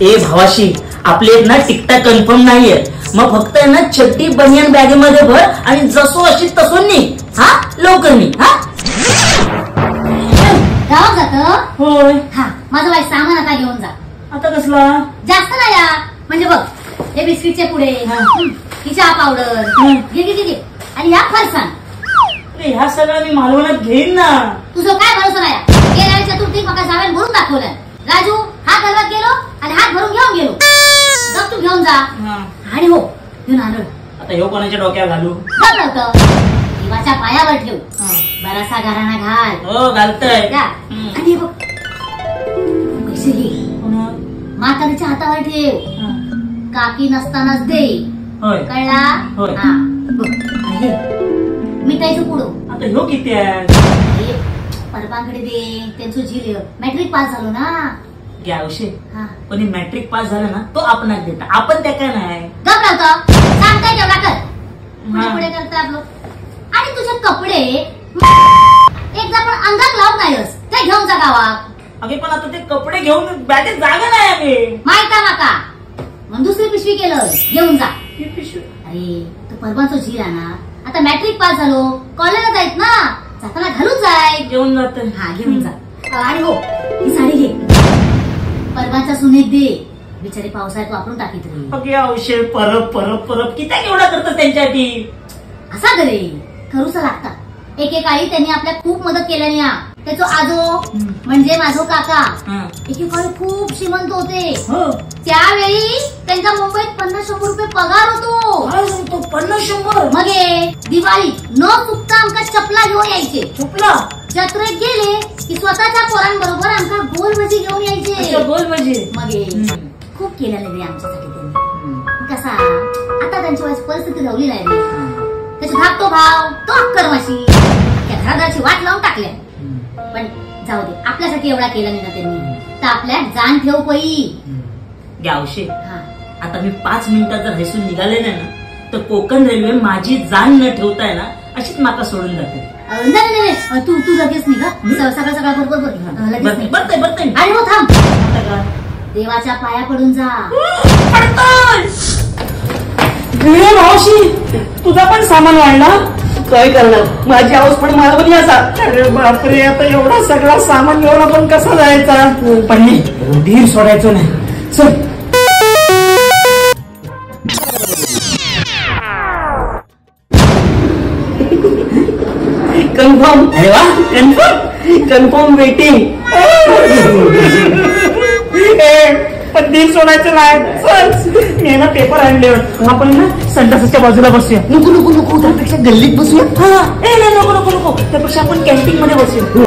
ए भावाशी, आपले ना टिकटा कन्फर्म नाहीये, मग फक्त ना चड्डी बनियन बॅगेमध्ये भर आणि जसो अशी तसो निघ. हा लवकर निघ. हा गावात जात? होय. हा माझं बाई सामान आता घेऊन जा. आता कसला? जास्त नाही या, म्हणजे बघ हे बिस्किटचे पुडे, ही चहा पावडर घे घे घे, आणि ह्या फरसाण. अरे ह्या सगळ्या मी मालवणात घेईन ना. तुझं काय भरोसा नाही. गेल्या चतुर्थी मका सामान भरून दाखवलं. राजू हात हलवत गेलो आणि हात भरून घेऊन गेलो. गप तू घेऊन जा. आणि हो घेऊन नारळ. आता ह्यो कोणाच्या डोक्यावर घालू? देवाच्या पायावर ठेव. बरासा घराणा घाल. हो घालतय. आणि बघ पैसे घे, म्हातारीच्या हातावर ठेव, काकी नसतानाच दे. कळला? मिठाईचं पुढं. आता ह्यो किती आहे? परबांकडे दे, त्यांचं झील. मॅट्रिक पास झालो ना घ्यावशे. कोणी मॅट्रिक पास झाला ना तो आपणाक देता, आपण त्या काय नाही. गप लावतो सांगताय तेवढा कर, पुढे पुढे करता आपलं. आणि तुझे कपडे एकदा पण अंगात लावून नाहीस, ते घेऊन जा गावात. अगे पण आता ते कपडे घेऊन बॅगेत जागा नाही. अगे माहित आहे माका, मग दुसरी पिशवी केलं घेऊन जा. पिशवी? अरे तू परबांचो झील ना, आता मॅट्रिक पास झालो, कॉलेजला जायत ना, जाताना घालून जाय. घेऊन जात. हा घेऊन जा. आणि हो ही साडी घे, परवाचा सुनेक दे, बिचारी पावसाळ्यात वापरून टाकीत रे. अगे औषध परब परब परब किती एवढा करतो त्यांच्यासाठी. असा रे करूच लागतात. एकेकाळी त्यांनी आपल्या खूप मदत केल्याने. त्याचो आजो म्हणजे माझो काका एकेकाळी खूप श्रीमंत होते. त्यावेळी त्यांचा मुंबईत 50-100 रुपये पगार होतो. 50-100? मग दिवाळी न चुकता आमका चपला घेऊन यायचे. चपला? जत्रेत गेले की स्वतःच्या पोरांबरोबर आमका गोल भजी घेऊन यायचे. गोल भजी? मग खूप केलेलं रे आमच्यासाठी त्यांनी. कसा आता त्यांची परिस्थिती राहिली नाही रे. त्याचा धाकतो भाव तो अक्कर माशी त्या घरादाराची वाट लावून टाकल्या. पण जाऊ दे, आपल्यासाठी एवढा केला नाही ना त्यांनी, तर आपल्या जाण ठेव पई. गावशे आता मी 5 मिनिटात जर हसून निघाले नाही ना तर कोकण रेल्वे माझी जाण न ठेवताय ना अशीच माका सोडून जाते. नाही नाही तू तू लगेच निघा. सकाळ सकाळ बरोबर लगेच. बरतय बरतय. आणि हो थांब, देवाच्या पाया पडून जा. मावशी तुझा पण सामान वाढला. काय करणार, माझी हाऊस पण मालवणी असा. अरे बापरे, आता एवढा सगळा सामान घेऊन आपण कसा जायचा? पण धीर सोडायचो नाही. चल कन्फर्म. अरे वा कन्फर्म, कन्फर्म वेटिंग. पण धीर सोडायचं नाही. चल मी ना पेपर आणले, आपण ना संडासाच्या बाजूला बसूया. नको नको नको, त्यापेक्षा गल्लीत बसूया. हा ए नाही नको नको नको, त्यापेक्षा आपण कॅन्टीन मध्ये बसूया.